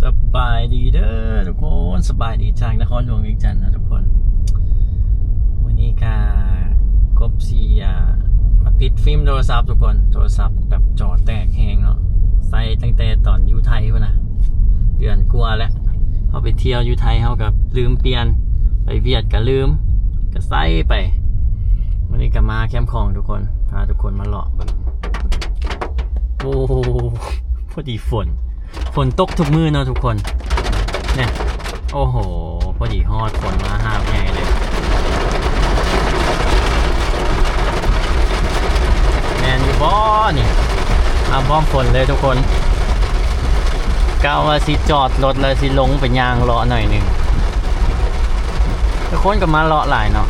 ສະບາຍດີເດີທຸກຄົນ, ສະບາຍດີຈາກນະຄອນຫຼວງວຽງຈັນນະທຸກຄົນ. ມື້ນີ້ກະກົບຊິ ອ່າ ມາຕິດຟິມໂທລະສັບທຸກຄົນ. ໂທລະສັບແບບຈໍແຕກແຮງເນາະ, ໃຊ້ຕັ້ງແຕ່ຕອນຢູ່ໄທພຸ້ນນະ, ເດືອນກວ່າແລ້ວ. ເຮົາໄປທ່ຽວຢູ່ໄທ ເຮົາກະລືມປ່ຽນ, ໄປຫວຽດກະລືມ, ກະໃຊ້ໄປ. ມື້ນີ້ກະມາແຄມຂອງທຸກຄົນ, ພາທຸກຄົນມາເລາະເບິ່ງ. ໂອ້ ພໍດີຝົນ. ຝົນຕົກທຸກມື້ເນາະທຸກຄົນ. ນີ້ ໂອ້ໂຫ ພໍດີຮອດ, ຝົນມາຫາບໃຫຍ່ເລີຍ. ແມ່ນຢູ່ບໍ່ນີ້? ມາພ້ອມຝົນເລີຍທຸກຄົນ. ກະວ່າຊິຈອດລົດແລ້ວຊິລົງໄປຍ່າງເລາະໜ້ອຍໜຶ່ງ. ແຕ່ຄົນກໍມາເລາະຫຼາຍເນາະ,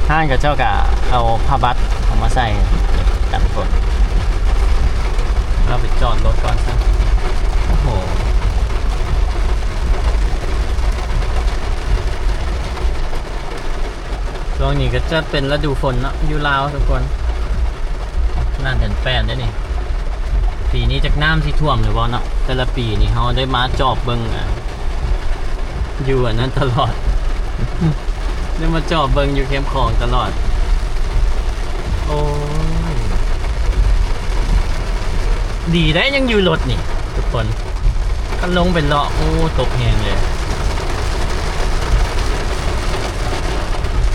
ຮ້ານເຂົາເຈົ້າກໍເອົາຜ້າບັດອອກມາໃສ່ກັນຝົນ. ເຮົາໄປຈອດລົດກ່ອນຊະ. ໂອ້ໂຫ ຊ່ວງນີ້ກໍຈະເປັນລະດູຝົນເນາະ ຢູ່ລາວທຸກຄົນ. ໜ້າເດືອນແປດເດ້ນີ້. ປີນີ້ຈັກນ້ຳຊິຖ້ວມຫຼືບໍ່ເນາະ? ແຕ່ລະປີນີ້ເຮົາໄດ້ມາຈອບເບິ່ງ ອ່າ ຢູ່ອັນນັ້ນຕະຫຼອດ, ໄດ້ມາຈອບເບິ່ງຢູ່ແຄມຂອງຕະຫຼອດ. ໂອ້ຍ ດີໄດ໋ຍັງຢູ່ລົດນີ້ທຸກຄົນ. ຄັນລົງໄປເລາະ ໂອ້ ຕົກແຮງເລີຍ.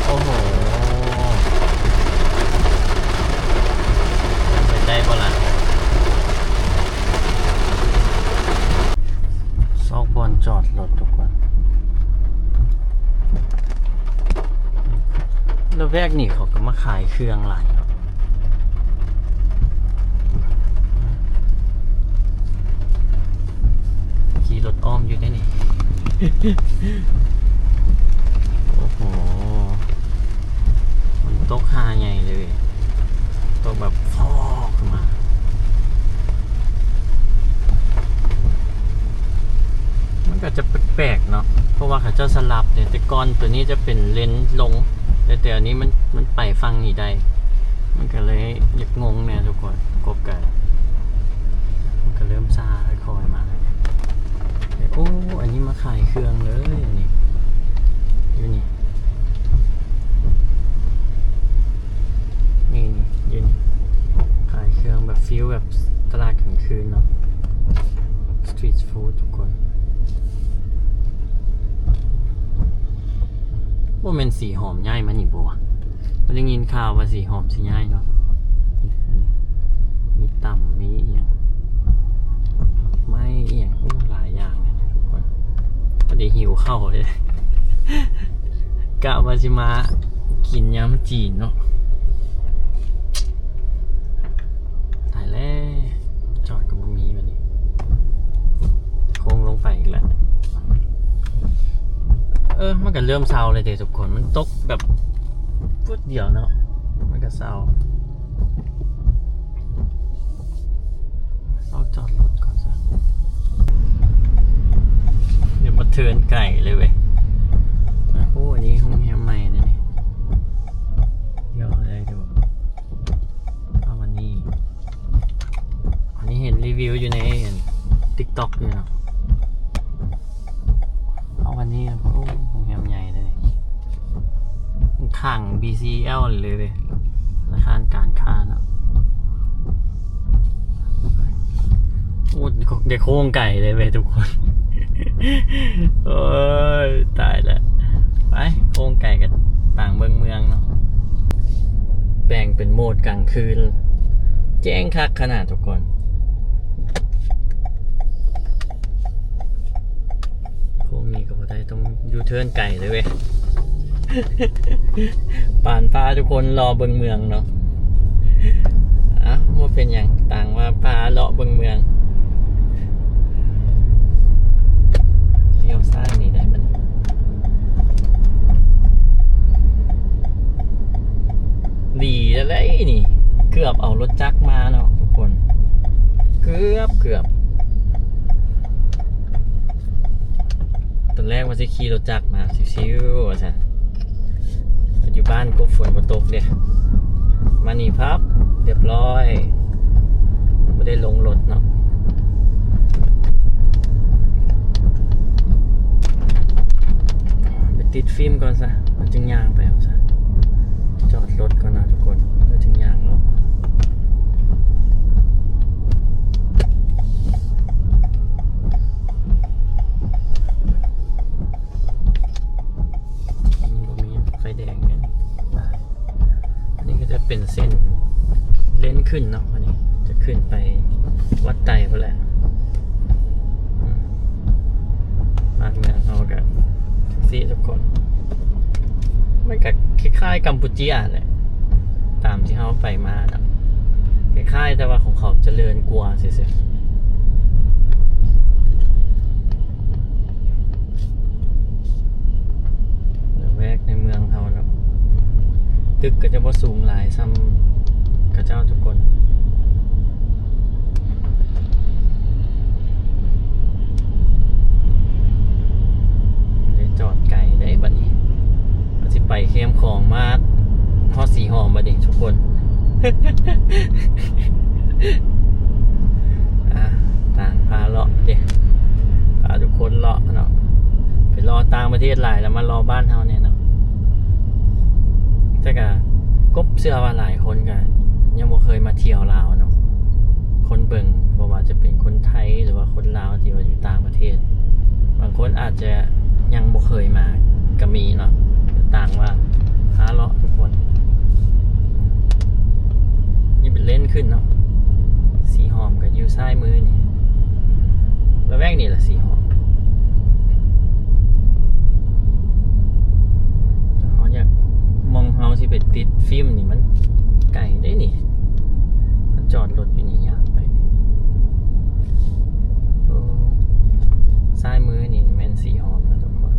ໂອ້ໂຫ ເປັນໄດ້ບໍ່ລະ? ຊອກບ່ອນຈອດລົດທຸກຄົນ. ລະແວກນີ້ເຂົາກໍມາຂາຍເຄື່ອງຫຼາຍເນາະ. ຂີ່ລົດອ້ອມຢູ່ເດ້ນີ້. ໂອ້ໂຫ ມັນຕົກຫາໃຫຍ່ເລີຍ, ຕົກແບບຟອກຂຶ້ນມາ. ມັນກໍຈະແປກໆເນາະ ເພາະວ່າເຂົາເຈົ້າສະຫຼັບເດ້. ແຕ່ກ່ອນຕົວນີ້ຈະເປັນເລນລົງ, ແຕ່ ແຕ່ອັນນີ້ມັນ ມັນໄປຝັ່ງນີ້ໄດ້, ມັນກໍເລີຍຢາກງົງແດ່ທຸກຄົນ. ກົບກະ ມັນກໍເລີ່ມຊ້າຄ່ອຍໆມາແລ້ວ. ໂອ້ ອັນນີ້ມາຂາຍເຄື່ອງເລີຍ ອັນນີ້ ຢູ່ນີ້ ນີ້ ນີ້ ຢູ່ນີ້ ຂາຍເຄື່ອງແບບຟີລແບບຕະຫຼາດກາງຄືນເນາະ, ສະຕຣີດຟູດທຸກຄົນ. ບໍ່ແມ່ນສີຫອມຍ້າຍມານີ້ບໍ່ວະ? ບໍ່ໄດ້ຍິນຂ່າວວ່າສີຫອມຊິຍ້າຍເນາະ. ມີຕຳ ມີອີ່ຫຍັງ ໄມ້ອີ່ຫຍັງ ໂອ້ ຫຼາຍຢ່າງເລີຍທຸກຄົນ. ພໍດີຫິວເຂົ້າເລີຍ, ກະວ່າຊິມາກິນຍຳຈີນເນາະ. ຕາຍແລ້ວ ຈອດກໍບໍ່ມີບັດນີ້, ໂຄ້ງລົງໄປອີກແລ້ວ. ເອີ ມັນກໍເລີ່ມເຊົາແລ້ວເດ້ທຸກຄົນ, ມັນຕົກແບບຟຶດດຽວເນາະ ມັນກໍເຊົາ. ເອົາຈອດລົດກ່ອນຊະ, ດຽວມາເທີນໄກເລີຍເວີຍ. ໂອ້ ອັນນີ້ໂຮງແຮມໃໝ່ເດ້ນີ້, ດຽວເອົາໄດ້ຢູ່. ເອົາ ອັນນີ້ ອັນນີ້ເຫັນຣີວິວຢູ່ໃນ ອັນ TikTok ຢູ່ເນາະ. ເອົາ ອັນນີ້ ໂອ້ ໂຮງແຮມໃຫຍ່ເດ້, ຂ້າງ BCL ເລີຍເວີຍ, ທະນາຄານການຄ້າເນາະ. ໂອ້ ໄດ້ໂຄ້ງໄກເລີຍເວີຍທຸກຄົນ. ໂອ້ຍ ຕາຍແລ້ວ. ໄປ ໂຄ້ງໄກກັນ ຕ່າງເບິ່ງເມືອງເນາະ. ແປງເປັນໂໝດກາງຄືນ ແຈ້ງຄັກຂະໜາດທຸກຄົນ. ໂຄ້ງນີ້ກໍບໍ່ໄດ້ ຕ້ອງຢູເທີນໄກເລີຍເວີຍ. ປານພາທຸກຄົນເລາະເບິ່ງເມືອງເນາະ. ເອົ້າ ບໍ່ເປັນຫຍັງ, ຕ່າງວ່າພາເລາະເບິ່ງເມືອງ. ລ້ຽວຊ້າຍນີ້ໄດ້ບັດນີ້. ດີແລ້ວໄດ໋ນີ້, ເກືອບເອົາລົດຈັກມາເນາະທຸກຄົນ, ເກືອບ ເກືອບ. ຕອນແລກວ່າຊິຂີ່ລົດຈັກມາຊິວໆ ວ່າຊັ້ນ, ປັດຈຸບັນກໍຝົນບໍ່ຕົກເດ້. ມານີ້ພັບ ຮຽບຮ້ອຍ, ບໍ່ໄດ້ລົງລົດເນາະ. ຟິມກ່ອນຊະ ແລ້ວຈຶ່ງຍ່າງໄປເອົາຊະ. ຈອດລົດກ່ອນນະທຸກຄົນ ແລ້ວຈຶ່ງຍ່າງເລາະ. ມັນບໍ່ມີໄຟແດງເດ້. ອັນນີ້ກໍຈະເປັນເສັ້ນເລນຂຶ້ນເນາະ ອັນນີ້ຈະຂຶ້ນໄປວັດໄຕພຸ້ນແຫຼະ. ອືມ ບ້ານເມືອງເຮົາກໍຈັ່ງຊີ້ທຸກຄົນ ມັນກໍຄ້າຍໆກຳປູເຈຍແຫຼະ ຕາມທີ່ເຮົາໄປມາເນາະ ຄ້າຍໆ ແຕ່ວ່າຂອງເຂົາຈະເລີນກວ່າຊື່ໆ. ລະແວກໃນເມືອງເຮົາເນາະ ຕຶກກໍຈະບໍ່ສູງຫຼາຍສ່ຳເຂົາເຈົ້າທຸກຄົນ. ໄດ້ຈອດໄກເດ້ບັດນີ້ ເຮົາຊິໄປແຄມຂອງມາຮອດສີຫອມບັດນີ້ທຸກຄົນ. ອ່າ ຕ່າງພາເລາະເດ້ ພາທຸກຄົນເລາະເນາະ ໄປເລາະຕ່າງປະເທດຫຼາຍແລ້ວ ມາເລາະບ້ານເຮົາແດ່ເນາະ. ແຕ່ກະກົບເຊື່ອວ່າຫຼາຍຄົນກະຍັງບໍ່ເຄີຍມາທ່ຽວລາວເນາະ ຄົນເບິ່ງ ບໍ່ວ່າຈະເປັນຄົນໄທ ຫຼືວ່າຄົນລາວທີ່ວ່າຢູ່ຕ່າງປະເທດ ບາງຄົນອາດຈະຍັງບໍ່ເຄີຍມາກະມີເນາະ. ຕ່າງວ່າພາເລາະທຸກຄົນ ນີ້ເປັນເລນຂຶ້ນເນາະ ສີຫອມກໍຢູ່ຊ້າຍມືນີ້ ລະແວກນີ້ລະສີຫອມ. ເຮົາຢາກ ໝ່ອງເຮົາຊິໄປຕິດຟິມນີ້ມັນໄກເດ້ນີ້ ມັນຈອດລົດຢູ່ນີ້ ຍ່າງໄປນີ້. ໂອ້ ຊ້າຍມືນີ້ແມ່ນສີຫອມນະທຸກຄົນ.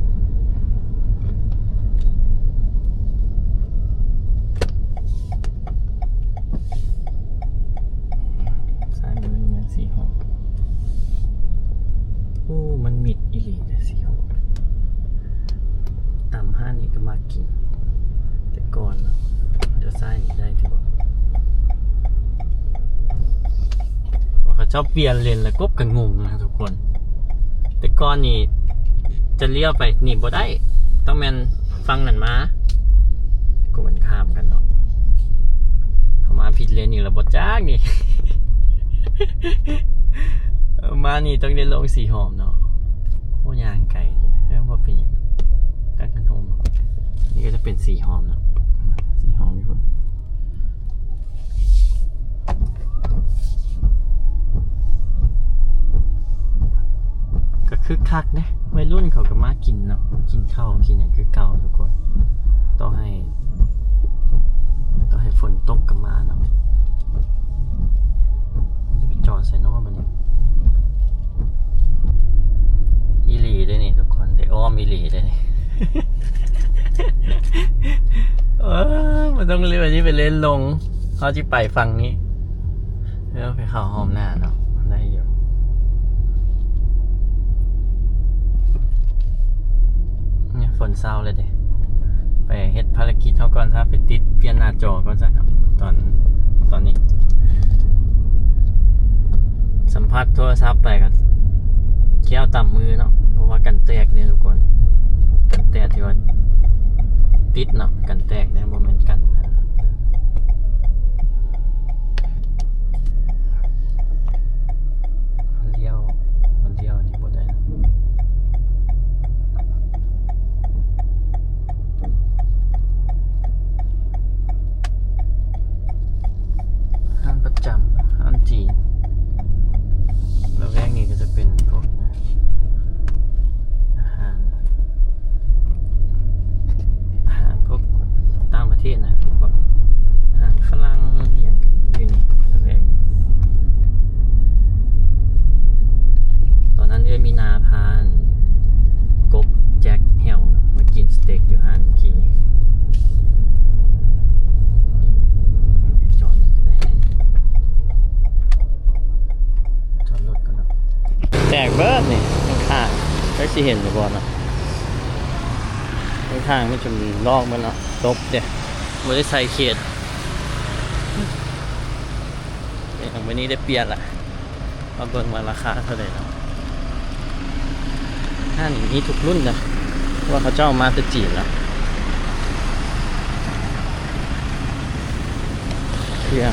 ຊ້າຍມືນີ້ແມ່ນສີຫອມ. ໂອ້ ມັນມິດອີ່ຫຼີເດ້ສີຫອມ. ຕຳຮ້ານນີ້ກໍມັກກິນແຕ່ກ່ອນເນາະ ດຽວຊ້າຍນີ້ໄດ້ຕິບໍ່. ວ່າເຂົາເຈົ້າປ່ຽນເລນແລ້ວ ກົບກໍງົງນະທຸກຄົນ. ແຕ່ກ່ອນນີ້ຈະລ້ຽວໄປນີ້ບໍ່ໄດ້ ຕ້ອງແມ່ນຝັ່ງນັ້ນມາ ກໍມັນຂ້າມກັນເນາະ. ເຂົ້າມາຜິດເລນອີກແລ້ວບໍ່ຈັກນີ້ ມານີ້ຕ້ອງໄດ້ລົງສີຫອມເນາະ. ໂອ້ ຍ່າງໄກ ເອີ ບໍ່ເປັນຫຍັງ ກັນທັນໂຮມ. ນີ້ກໍຈະເປັນສີຫອມເນາະ ອືມ ສີຫອມຢູ່ພຸ້ນ. ກໍຄຶກຄັກເດ້ ໄວລຸ້ນເຂົາກໍມາກິນເນາະ ກິນເຂົ້າກິນຫຍັງຄືເກົ່າທຸກຄົນ. ຕໍ່ໃຫ້ ຕໍ່ໃຫ້ຝົນຕົກກໍມາເນາະ. ຈອດໃສເນາະບັດນີ້? ອີ່ຫຼີເດ້ນີ້ທຸກຄົນ ໄດ້ອ້ອມອີ່ຫຼີເດ້ນີ້. ເອີ ມັນຕ້ອງເລນ ອັນນີ້ເປັນເລນລົງ ເຮົາຊິໄປຝັ່ງນີ້ ເອີ ໄປເຂົ້າຮ່ອມໜ້າເນາະ ໄດ້ຢູ່. ນີ້ຝົນເຊົາແລ້ວເດ້ ໄປເຮັດພາລະກິດເຮົາກ່ອນຊະ ໄປຕິດປ່ຽນໜ້າຈໍກ່ອນຊະເນາະ. ຕອນ ຕອນນີ້ ສຳຜັດໂທລະສັບໄປກໍແຂ້ວຕຳມືເນາະ ເພາະວ່າກັນແຕກເດ້ທຸກຄົນ ກັນແຕກທີ່ວ່າຕິດເນາະ ກັນແຕກເດ້ ບໍ່ແມ່ນກັນ ມັນລ້ຽວ ມັນລ້ຽວອັນນີ້ບໍ່ໄດ້ນະ. ຮ້ານປະຈຳ ຮ້ານຈີນ ລະແວກນີ້ກໍຈະເປັນພວກອາຫານ ອາຫານພວກຕ່າງປະເທດນະ ພວກອາຫານຝຣັ່ງອີ່ຫຍັງ ຢູ່ນີ້ລະແວກນີ້. ຕອນນັ້ນເອື້ອຍມີນາພາອັນ ກົບແຈັກແຫ້ວມາກິນສະເຕັກຢູ່ຮ້ານເມື່ອກີ້ນີ້. ຈອດນີ້ກໍໄດ້ ຈອດລົດກ່ອນເນາະ. ແຕກເບິດນີ້ ຂ້າງໆ ຈັກຊິເຫັນຢູ່ບໍ່ເນາະ. ຂ້າງໆ ມັນຈົນລອກເບິດເນາະ ຕົກເດ້ ບໍ່ໄດ້ໃສ່ເຄສ. ເອີ ມື້ນີ້ໄດ້ປ່ຽນລະ ມາເບິ່ງວ່າລາຄາເທົ່າໃດເນາະ. ຮ້ານນີ້ມີທຸກລຸ້ນນະ ວ່າເຂົາເຈົ້າມາແຕ່ຈີນເນາະ. ເຄື່ອງ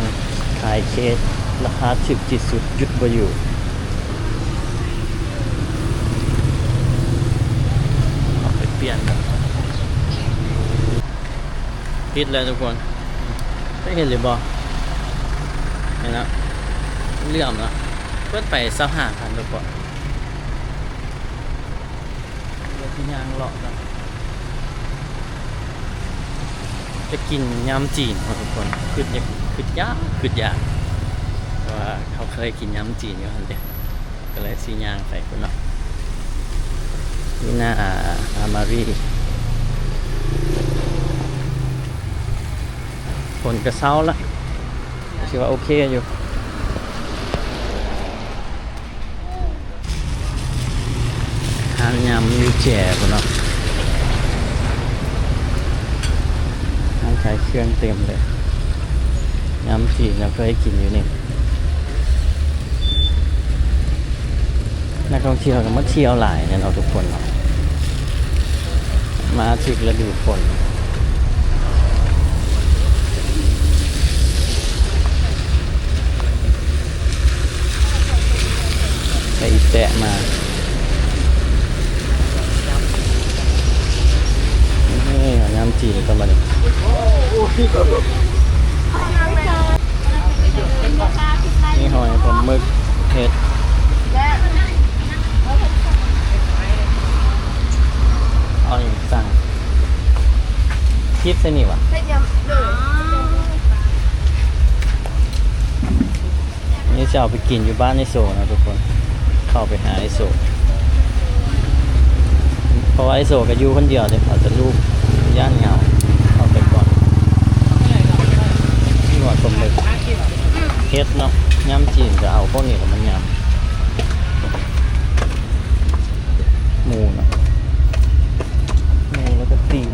ຂາຍເຄກລາຄາຖືກທີ່ສຸດ ຢຸດບໍ່ຢູ່. ເອົາໄປປ່ຽນ ຕິດແລ້ວທຸກຄົນ. ໄດ້ເຫັນຫຼືບໍ່? ເຫັນແລ້ວ ເຫຼື້ອມແລ້ວ. ເປີດໄປຊາວຫ້າພັນທຸກຄົນ. ເຮົາຊິຍ່າງເລາະກ່ອນ ຈະກິນຍຳຈີນເນາະທຸກຄົນ. ຄຶດຢາກ ຄຶດຢາກ ຄຶດຢາກ ເພາະວ່າເຮົາເຄີຍກິນຍຳຈີນຢູ່ຫັ້ນເດ້ ກໍເລີຍຊິຍ່າງໄປພຸ້ນເນາະ. ນີ້ໜ້າອາມາຣີ ຝົນກໍເຊົາລະ ຖືວ່າໂອເຄຢູ່. ຮ້ານຍຳຢູ່ແຈພຸ້ນເນາະ ຮ້ານຂາຍເຄື່ອງເຕັມເລີຍ. ຍຳຈີນເຮົາເຄີຍກິນຢູ່ນີ້. ນັກທ່ອງທ່ຽວກໍມາທ່ຽວຫຼາຍແນ່ເນາະທຸກຄົນເນາະ. ມາຖືກລະດູຝົນ ໄປອີແຕະມາ. ນີ້ ເອົາຍຳຈີນກ່ອນບັດນີ້. ມີຫອຍ ປາໝຶກ ເຫັດ. ເອົາຫຍັງສັ່ງ? ຄລິບໃສ່ນີ້ຫວາ? ເຮັດຍຳ ໂດຍ. ນີ້ຈະເອົາໄປກິນຢູ່ບ້ານອ້າຍໂສເນາະທຸກຄົນ. ເຂົ້າໄປຫາອ້າຍໂສ ເພາະວ່າອ້າຍໂສກໍຢູ່ຄົນດຽວເດ້ ເອົາແຕ່ລູກ ຢ້ານເຫງົາ. ເຂົ້າໄປກ່ອນ. ນີ້ຫອຍປາໝຶກ ເຫັດເນາະ. ຍຳຈີນກໍເອົາພວກນີ້ລະມາຍຳ. ໝູເນາະ ໝູແລ້ວກໍຕີນ.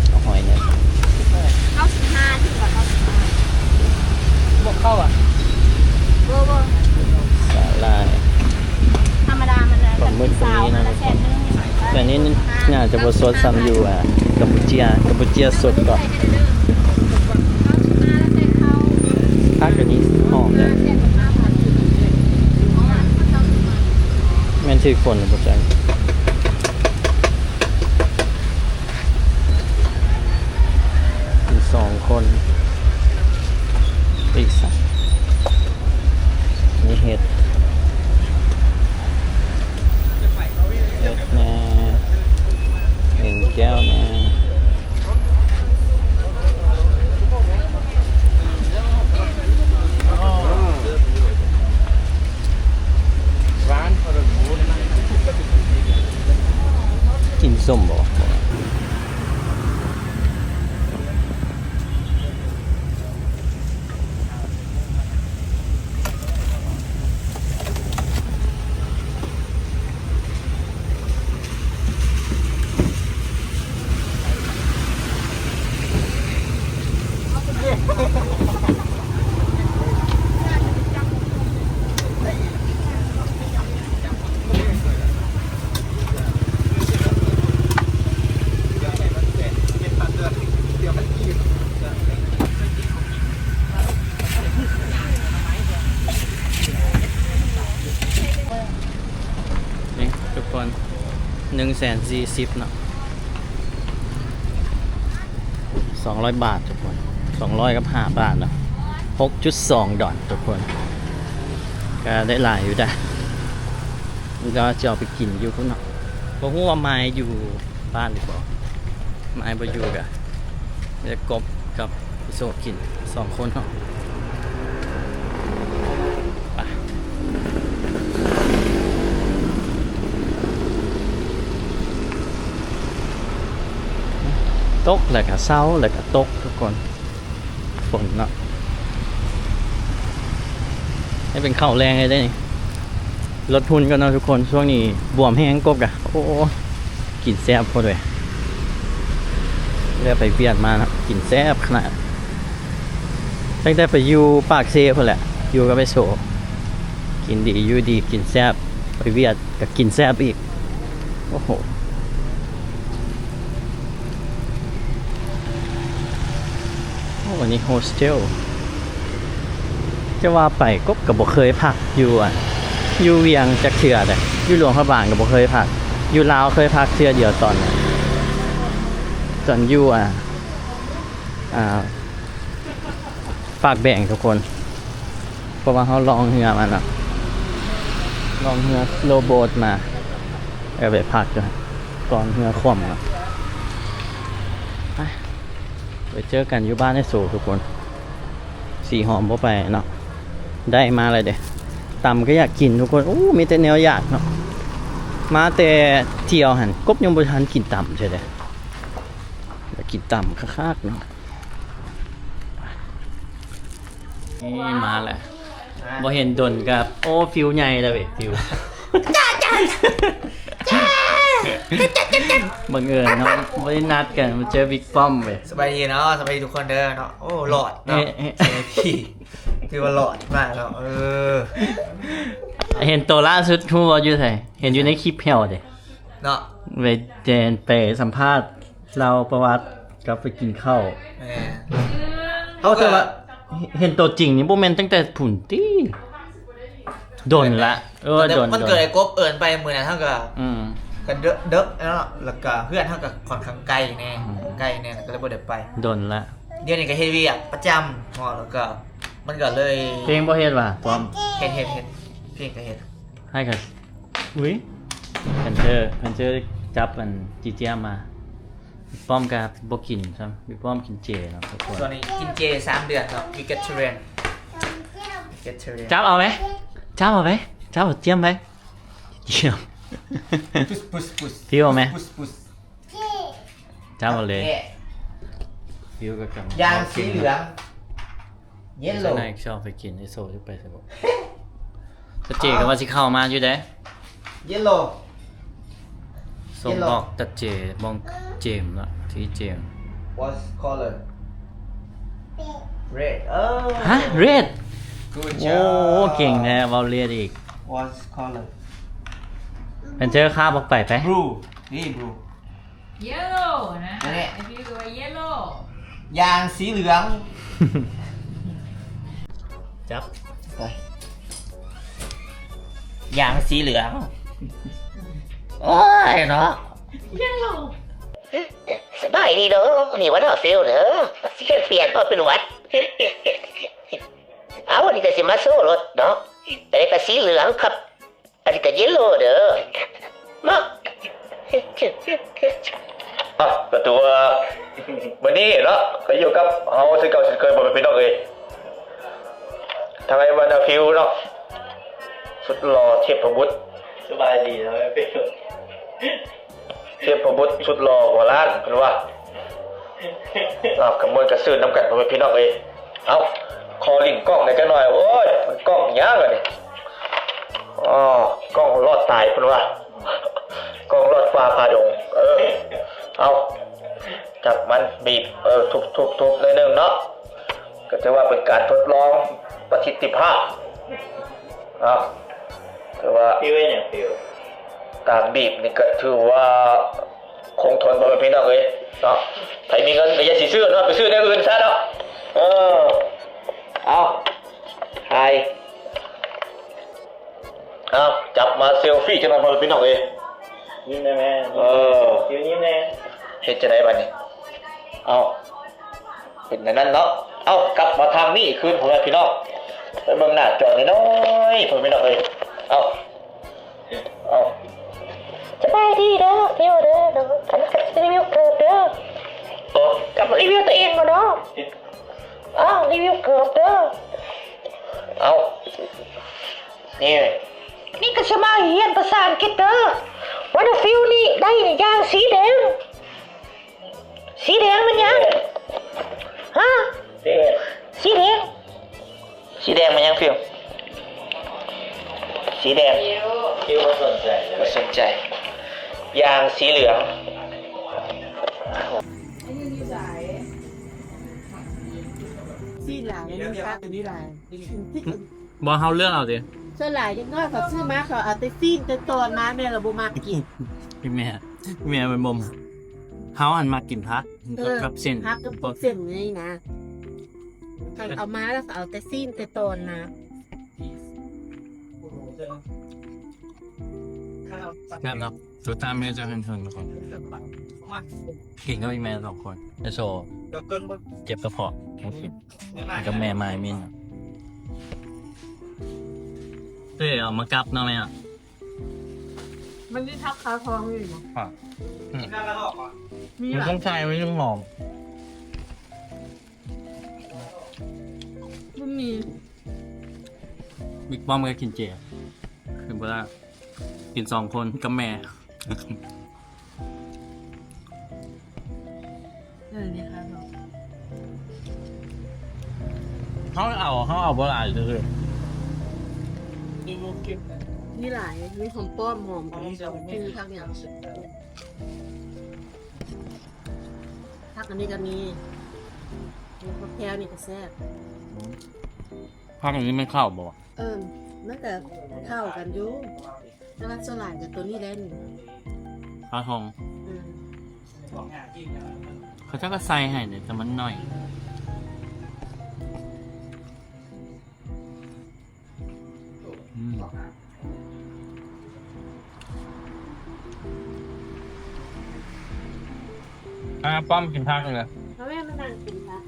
ເອົາຫອຍແດ່. ເກົ້າສິບຫ້າ ຖືວ່າເກົ້າສິບຫ້າ. ບໍ່ເຂົ້າອະ? ບໍ່ ບໍ່. ສາຫຼ່າຍ ທຳມະດາມັນນະ ປາໝຶກຕົວນີ້ນະ ແຕ່ນີ້ໜ້າຈະບໍ່ສົດສ່ຳຢູ່ ອ່າ ກຳປູເຈຍ. ກຳປູເຈຍສົດກວ່າ. ຜັກອັນນີ້ຫອມເດ້. ແມ່ນຖືກຝົນບໍ່ຈັກ. ມີສອງຄົນ. ປີກໃສ່ ມີເຫັດ ເຫັດແດ່ ເຫັດແກ້ວແດ່. ກິນສົ້ມບໍ່? ນີ້ທຸກຄົນ ໜຶ່ງແສນສີ່ສິບເນາະ ສອງຮ້ອຍບາດທຸກຄົນ ສອງຮ້ອຍກັບຫ້າບາດເນາະ ຫົກຈຸດສອງດອນທຸກຄົນ ກໍໄດ້ຫຼາຍຢູ່ເດ້. ແລ້ວຈະເອົາໄປກິນຢູ່ພຸ້ນເນາະ ບໍ່ຮູ້ວ່າມາຍຢູ່ ບ້ານດີບໍ່? ມາຍບໍ່ຢູ່ກະ ເຮັດກົບກັບໂຊກິນສອງຄົນເນາະ. ໄປ ຕົກແລ້ວກະເຊົາ ແລ້ວກະຕົກທຸກຄົນ. ຝົນເນາະ ໃຫ້ເປັນເຂົ້າແລງເລີຍເດ້ນີ້. ລົດຮຸ່ນກ່ອນເນາະທຸກຄົນ ຊ່ວງນີ້ບວມແຮງກົບກະ ໂອ້ ກິນແຊບໂພດເວີຍ. ແລ້ວໄປວຽກມາເນາະ ກິນແຊບຂະໜາດ. ຕັ້ງແຕ່ໄປຢູ່ປາກເຊພຸ້ນແຫຼະ ຢູ່ກັບໄອ້ໂສ ກິນດີຢູ່ດີ ກິນແຊບ ໄປຫວຽດກໍກິນແຊບອີກ. ໂອ້ໂຫ ໂອ້ ອັນນີ້ໂຮສເທວ. ຈະວ່າໄປ ກົບກໍບໍ່ເຄີຍພັກຢູ່ ອັນ ຢູ່ວຽງຈັກເທື່ອເດ້ ຢູ່ຫຼວງພະບາງກໍບໍ່ເຄີຍພັກ. ຢູ່ລາວເຄີຍພັກເທື່ອດຽວ ຕອນ ຕອນຢູ່ ອາ ອ່າ ປາກແບງທຸກຄົນ ເພາະວ່າເຮົາລ່ອງເຮືອມາເນາະ ລ່ອງເຮືອສະໂລບອດມາ ເອີ ໄປພັກຢູ່ຫັ້ນ ກ່ອນເຮືອຂວ້ຳເນາະ. ໄປ ໄປເຈີກັນຢູ່ບ້ານໄອ້ໂສທຸກຄົນ. ສີຫອມບໍ່ໄປເນາະ ໄດ້ມາແລ້ວເດ້ ຕຳກໍຢາກກິນທຸກຄົນ. ໂອ້ ມີແຕ່ແນວຢາກເນາະ ມາແຕ່ທ່ຽວຫັ້ນ ກົບຍັງບໍ່ທັນກິນຕຳເທື່ອເດ້. ຢາກກິນຕຳຄັກໆເນາະ. ນີ້ມາແລ້ວ ບໍ່ເຫັນດົນກັບ ໂອ້ ຟິວໃຫຍ່ແລ້ວເວີຍ ຟິວ ບັງເອີນເນາະ ບໍ່ໄດ້ນັດກັນ ມາເຈີບິກປ້ອມເວີຍ. ສະບາຍດີເນາະ ສະບາຍດີທຸກຄົນເດີເນາະ. ໂອ້ ລອດເນາະ ເອີ ຖືວ່າລອດມາເນາະ. ເອີ ເຫັນໂຕລ່າສຸດຮູ້ບໍ່ຢູ່ໃສ? ເຫັນຢູ່ໃນຄລິບແຮວເດ້ເນາະ ໄປແຈນ ໄປສຳພາດ ເລົ່າປະຫວັດກັບໄປກິນເຂົ້າ. ແມ່ນ ເຮົາ ເອົາ ແຕ່ວ່າ ເຫັນໂຕຈິງນີ້ບໍ່ແມ່ນຕັ້ງແຕ່ພຸ້ນຕິ ດົນລະ. ເອີ ແຕ່ ດົນ ມັນເກີດ ໂດນ ໄອ້ກົບເອີ້ນໄປມື້ນັ້ນ ເຮົາກໍ ອືມ ກໍເດິກເນາະ ແລ້ວກໍເຮືອນເຮົາກໍຂ້ອນຂ້າງໄກແດ່ ອືມ ໄກແດ່ ກໍເລີຍບໍ່ໄດ້ໄປ. ດົນລະ ດຽວນີ້ກໍເຮັດວຽກປະຈຳເນາະ ແລ້ວກໍມັນກໍເລີຍ ເພງບໍ່ເຮັດຫວາ? ປ້ອມ ເຮັດ ເຮັດ ເຮັດ ເພງກໍເຮັດ ໃຫ້ກໍ ອຸ້ຍ ແພນເທີ ແພນເທີຈັບອັນຈີ້ຈຽມມາ. ປ້ອມກໍບໍ່ກິນຊ້ຳ ມີປ້ອມກິນເຈເນາະທຸກຄົນ. ຊ່ວງນີ້ກິນເຈສາມເດືອນເນາະ Vegetarian Vegetarian. ຈັບເອົາໄວ້ ຈັບເອົາໄວ້ ຈັບເອົາຈຽມໄວ້ ຈຽມ ປຸດ ປຸດ ປຸດ ພິວເອົາໄໝ ປຸດ ປຸດ ຈັບເອົາເລີຍ ແກະ ພິວກໍກຳ ຢ່າງສີເຫຼືອງ ເຢໂລ ນາຍຊອບໄປກິນ ໄອ້ໂຊຊິໄປໃສບໍ່? ຕາເຈກໍວ່າຊິເຂົ້າມາຢູ່ເດ້ ເຢໂລ ສົ່ງບອກຕາເຈ ບອກເຈມລະ ທີ່ເຈມ What color? Red. ເອີ ຮະ Red? Good job. ໂອ້ ເກັ່ງແທ້ ເວົ້າ Red ອີກ. What color? ແພນເທີຄາບອອກໄປ ໄປ Blue. ນີ້ Blue. Yellow ນະ ອັນນີ້ ໄອ້ພິວກໍວ່າ Yellow ຢ່າງສີເຫຼືອງ ຈັບ ໄປ ຢ່າງສີເຫຼືອງ ໂອ້ຍເນາະ Yellow. ສະບາຍດີເດີ ນີ້ວັນອອຟຟິວເດີ ຊິປ່ຽນ ປ່ຽນເປັນວັນ ເອົາ ອັນນີ້ກໍຊິມາໂຊລົດເນາະ ອັນນີ້ກໍສີເຫຼືອງຄັບ. ອັນນີ້ກໍເຢໂລເດີເນາະ ອ່ະ ກໍຖືວ່າມື້ນີ້ເນາະ ກໍຢູ່ກັບເຮົາຄືເກົ່າເຊັ່ນເຄີຍ ພໍ່ແມ່ພີ່ນ້ອງເອີຍ ທາງອ້າຍວັນນາຟິວເນາະ ສຸດຫຼໍ່ເທບພະບຸດ ສະບາຍດີເນາະ ເທບພະບຸດສຸດຫຼໍ່ຫົວລ້ານ ເພິ່ນວ່າ ເອົາ ກະມ່ວນກະຊື່ນນຳກັນ ພໍ່ແມ່ພີ່ນ້ອງເອີຍ. ເອົາ ຂໍຫຼິ້ນກ້ອງແດ່ຈັກໜ່ອຍ. ໂອ້ຍ ກ້ອງຫຍັງອັນນີ້? ອໍ ກ້ອງລອດຕາຍ ເພິ່ນວ່າ ກ້ອງລອດຟ້າຜ່າດົງ. ເອີ ເອົາ ຈັບມັນ ບີບ ເອີ ທຸບໆໆໜ້ອຍໜຶ່ງເນາະ. ກໍຖືວ່າເປັນການທົດລອງປະສິດທິພາບ. ເອົາ ຖືວ່າ ຟິວເຮັດຫຍັງ ຟິວ? ການບີບນີ້ກໍຖືວ່າຄົງທົນ ພໍ່ແມ່ພີ່ນ້ອງເອີຍເນາະ. ໃຜມີເງິນກໍຢ່າຊິຊື້ເນາະ ໄປຊື້ແນວອື່ນຊະເນາະ. ເອີ ເອົາ ຖ່າຍ ເອົາ ຈັບມາເຊວຟີຈັກໜ່ອຍ ພໍ່ແມ່ພີ່ນ້ອງເອີຍ. ຍິ້ມແດ່ແມ່. ເອີ ຍິ້ມແດ່. ເຮັດຈັ່ງໃດບາດນີ້? ເອົາ ເປັນແນວນັ້ນເນາະ. ເອົາ ກັບມາທາງນີ້ຄືນ ພໍ່ແມ່ພີ່ນ້ອງ ໄປເບິ່ງໜ້າຈໍນ້ອຍໆ ພໍ່ແມ່ພີ່ນ້ອງເອີຍ. ເອົາ ເອົາ ສະບາຍດີເດີ ເຟວເດີເນາະ. ອັນນີ້ກໍຣີວິວເກີບເດີ. ໂອ້ ກັບມາຣີວິວຕົວເອງກ່ອນເນາະ. ອ້າວ ຣີວິວເກີບເດີ. ເອົາ ນີ້ ນີ້ກໍຊິມາຮຽນພາສາອັງກິດເດີ. What a feel ນີ້ໄດ້ນີ້ ຢ່າງສີແດງ. ສີແດງແມ່ນຫຍັງ? ຮະ? ສີແດງ ສີແດງ ສີແດງແມ່ນຫຍັງ ຟິວ? ສີແດງ ຟິວບໍ່ສົນໃຈ ບໍ່ສົນໃຈ. ຢ່າງສີເຫຼືອງ. ຊີ້ນຫຼາຍ ເນື້ອສັດຕົວນີ້ຫຼາຍ. ບໍ່ ເຮົາເລືອກເອົາເດ້. ສ່ວນຫຼາຍເດັກນ້ອຍເຂົາຊື້ມາ ເຂົາເອົາແຕ່ຊີ້ນແຕ່ຕອນມາ ແມ່ລະບໍ່ມັກກິນ. ອີ່ແມ່ ອີ່ແມ່ມັນບໍ່ມັກ. ເຮົາຫັ້ນມັກກິນຜັກ ເອີ ກັບເສັ້ນ ຜັກກັບເສັ້ນນີ້ນະ. ເຂົາເອົາມາແລ້ວເຂົາເອົາແຕ່ຊີ້ນແຕ່ຕອນມາ. ແຊບເນາະ. ສຸດທ້າຍແມ່ຈະເປັນຄົນ ກິນກັບອີ່ແມ່ສອງຄົນ. ໄອ້ໂຊເຈັບກະເພາະ ກັບແມ່ມາຍມິນ. ເອີ ເອົາມາກັບເນາະແມ່ເນາະ. ມັນມີຜັກຄາທອງຢູ່ນະ. ອ່າ ອືມ ມີ ມັນຕ້ອງໃສ່ ມັນຈຶ່ງຫອມ. ບໍ່ມີ. ບິກປ້ອມກໍກິນເຈ ຄືບໍ່ໄດ້ ກິນສອງຄົນກັບແມ່. ເອີ ນີ້ຄ່ະ ເຮົາເອົາ ເຮົາເອົາບໍ່ຫຼາຍເລີຍ. ມີຫຼາຍ ມີຫອມປ້ອມ ຫອມ ຄືຜັກຫຍັງ ຜັກອັນນີ້ກໍມີ ແລ້ວກໍແຄວນີ້ກໍແຊບ. ຜັກອັນນີ້ແມ່ນເຂົ້າບໍ່? ເອີ ມັນກໍເຂົ້າກັນຢູ່ ແຕ່ວ່າສ່ວນຫຼາຍກໍຕົວນີ້ແຫຼະນີ້ ຄາທອງ. ອືມ ເຂົາເຈົ້າກໍໃສ່ໃຫ້ເດ້ ແຕ່ມັນໜ້ອຍ. ອືມ ອ່າ ປ້ອມກິນຜັກເລີຍ. ເອົາແມ່ມານັ່ງກິນຜັກ.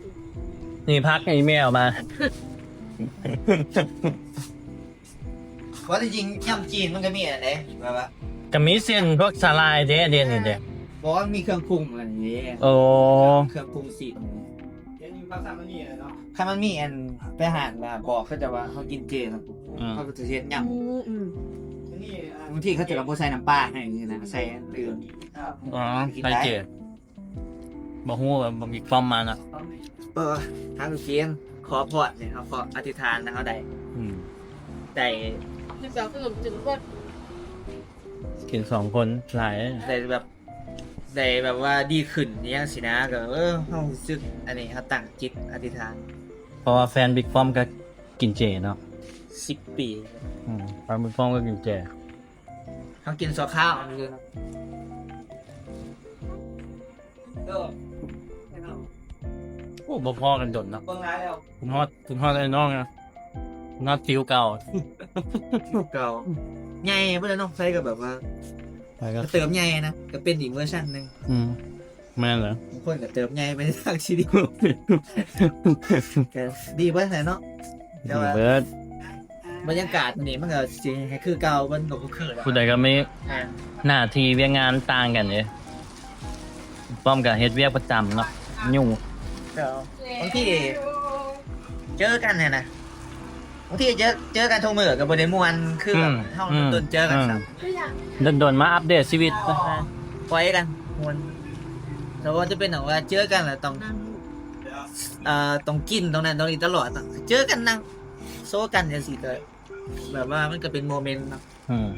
ນີ້ຜັກນີ້ແມ່ເອົາມາ. ວ່າແຕ່ຈິງ ຍຳຈີນມັນກໍມີອັນໃດ ແບບວ່າ ກໍມີເສັ້ນພວກສາຫຼ່າຍເດ້ ອັນນີ້ເດ້. ບໍ່ ມັນມີເຄື່ອງປຸງອັນນີ້. ໂອ້ ເຄື່ອງປຸງຊີ້ນ. ຄັນມັນມີອັນ ໄປຮ້ານລາບ ບອກເຂົາເຈົ້າວ່າເຮົາກິນເຈເນາະ. ອືມ ເຂົາກໍຈະເຮັດຍຳ. ອືມ ບາງທີເຂົາເຈົ້າກໍບໍ່ໃສ່ນ້ຳປາໃຫ້ນີ້ນະ ໃສ່ອັນອື່ນ. ອໍ ໃສ່ເຈ. ບໍ່ຮູ້ວ່າບໍ່ມີຄວາມມານະ. ເອີ ທາງຈີນ ຂໍພອນນີ້ ເຮົາຂໍອະທິຖານ ແລ້ວເຮົາໄດ້ ອືມ ໄດ້ ກິນແບບຂະໜົມຈີນ ກິນສອງຄົນຫຼາຍ ໄດ້ແບບ ໄດ້ແບບວ່າດີຂຶ້ນອີ່ຫຍັງຊີ້ນະ. ກໍ ເອີ ເຮົາຮູ້ສຶກອັນນີ້ ເຮົາຕັ້ງຈິດອະທິຖານ. ເພາະວ່າແຟນບິກປ້ອມກໍກິນເຈເນາະ ສິບປີ. ອືມ ແຟນບິກປ້ອມກໍກິນເຈ. ເຮົາກິນຊົ່ວຄາວເລີຍເນາະ. ໂອ້ ບໍ່ພໍ້ກັນດົນເນາະ. ເບິ່ງຫຼາຍແລ້ວ ຄິດຮອດ ຄິດຮອດໄອ້ນ້ອງນະ. ນັດຕິວເກົ່າ ຕິວເກົ່າ ໃຫຍ່ເບິດແລ້ວເນາະ. ໃສ່ກໍແບບວ່າ ໃສ່ກໍ ກໍເຕີບໃຫຍ່ນະ ກໍເປັນອີກເວີຊັນໜຶ່ງ. ອືມ ແມ່ນແຫຼະ ບາງຄົນກໍເຕີບໃຫຍ່ໄປທາງທີ່ດີ ກໍດີເບິດແຫຼະເນາະ. ແຕ່ວ່າ ດີເບິດ ບັນຍາກາດນີ້ມັນກໍຊິໃຫ້ຄືເກົ່າ ມັນກໍບໍ່ຄືແລ້ວ. ຜູ້ໃດກໍມີ ອ່າ ໜ້າທີ່ວຽກງານຕ່າງກັນເດ້. ປ້ອມກໍເຮັດວຽກປະຈຳເນາະ ຫຍຸ້ງ. ເຈົ້າ ບາງທີເຈີກັນຫັ້ນນະ ບາງທີເຈີ ເຈີກັນທຸກມື້ກໍບໍ່ໄດ້ມ່ວນຄືແບບ ອືມ ເຮົາ ອືມ ດົນໆເຈີກັນ. ອືມ ຊ້ຳ ດົນໆມາອັບເດດຊີວິດ ປ່ອຍກັນມ່ວນ. ແຕ່ວ່າຈະເປັນຫຍັງວ່າເຈີກັນແລ້ວຕ້ອງ ເອີ ຕ້ອງກິນ ຕ້ອງນັ້ນຕ້ອງນີ້ຕະຫຼອດເນາະ. ເຈີກັນນັ່ງໂຊກັນຈັ່ງຊີ້ກໍ ແບບວ່າມັນກໍເປັນໂມເມັນເນາະ. ອືມ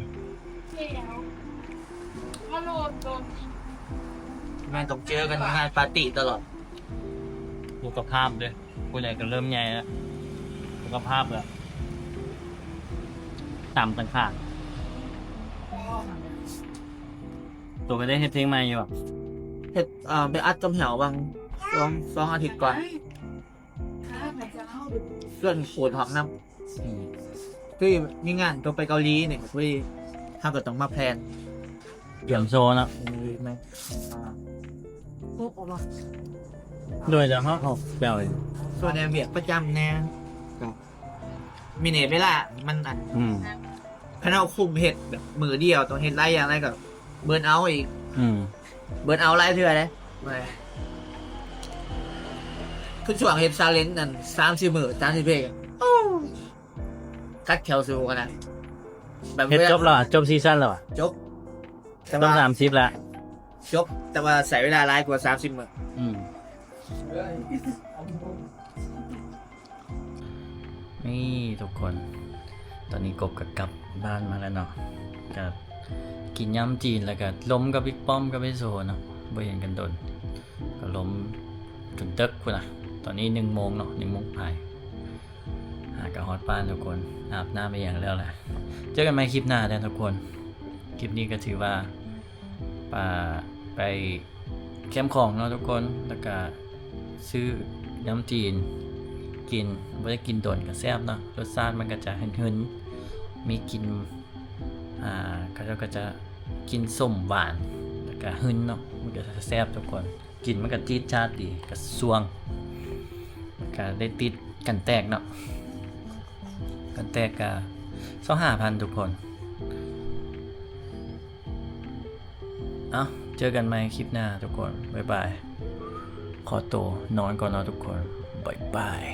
ແມ່ນຕ້ອງເຈີກັນ ງານປາຕີ້ຕະຫຼອດ. ສຸຂະພາບເດ້ ຜູ້ໃຫຍ່ກໍເລີ່ມໃຫຍ່ແລ້ວ ສຸຂະພາບແບບຕາມສັງຂານ. ໂຕກໍໄດ້ເຮັດເພງໃໝ່ຢູ່ບໍ່? ເຮັດ ເອີ ໄປອັດກັບແຖວຫວ່າງສອງ ສອງອາທິດກ່ອນ. ເລື່ອນໂຄດຮອກນຳ ອືມ ຄືມີງານຕ້ອງໄປເກົາຫຼີນີ້ ຄືເຮົາກໍຕ້ອງມາແພນກຽມໂຊເນາະ. ເອີ ແມ່ນ ໂດຍແລ້ວເຮົາອອກແບບ ສ່ວນໃຫຍ່ວຽກປະຈຳແດ່ ກໍມີແນ່ເວລາມັນອັນ ອືມ ຄັນເຮົາຄຸມເຮັດແບບມື້ດຽວ ຕ້ອງເຮັດຫຼາຍຢ່າງຫຼາຍກໍເບີນເອົາອີກ. ອືມ ເບີນເອົາຫຼາຍເທື່ອເດ້. ຄືຊ່ວງເຮັດຊາເລັນນັ້ນ ສາມສິບມື້ ສາມສິບເພງ ໂອ້ ກັດແຂ້ວສູ້ຂະໜາດ. ແບບເຮັດຈົບແລ້ວ ຈົບຊີຊັນແລ້ວ ຈົບ ແຕ່ວ່າສາມສິບແລ້ວ ຈົບ ແຕ່ວ່າໃຊ້ເວລາຫຼາຍກວ່າສາມສິບມື້. ອືມ ນີ້ທຸກຄົນ ຕອນນີ້ກົບກໍກັບບ້ານມາແລ້ວເນາະ. ກໍກິນຍຳຈີນ ແລ້ວກໍລົມກັບບິກປ້ອມກັບໄອ້ໂຊເນາະ ບໍ່ເຫັນກັນດົນ ກໍລົມຈົນເດິກພຸ້ນນະ. ຕອນນີ້ໜຶ່ງໂມງເນາະ ໜຶ່ງໂມງປາຍ ຫາກໍຮອດບ້ານທຸກຄົນ ອາບນ້ຳອີ່ຫຍັງແລ້ວແຫຼະ. ເຈີກັນໃໝ່ຄລິບໜ້າເດີທຸກຄົນ. ຄລິບນີ້ກໍຖືວ່າ ໄປແຄມຂອງເນາະທຸກຄົນ ແລ້ວກະຊື້ຂະໜົມຈີນກິນ ບໍ່ໄດ້ກິນດົນກໍແຊບເນາະ. ລົດຊາດມັນກໍຈະຫຶນໆ ມີກິ່ນ ອ່າ ເຂົາເຈົ້າກໍຈະກິ່ນສົ້ມຫວານ ແລ້ວກະຫຶນເນາະ ມັນກໍຈະແຊບທຸກຄົນ. ກິ່ນມັນກໍຈີດຈາດດີ ກະຊວງ ແລ້ວກະໄດ້ຕິດກັນແຕກເນາະ ກັນແຕກກະຊາວຫ້າພັນທຸກຄົນ. ເອົ້າ ເຈີກັນໃໝ່ຄລິບໜ້າທຸກຄົນ ບາຍບາຍ. ຂໍໂຕນອນກ່ອນເນາະທຸກຄົນ ບາຍບາຍ.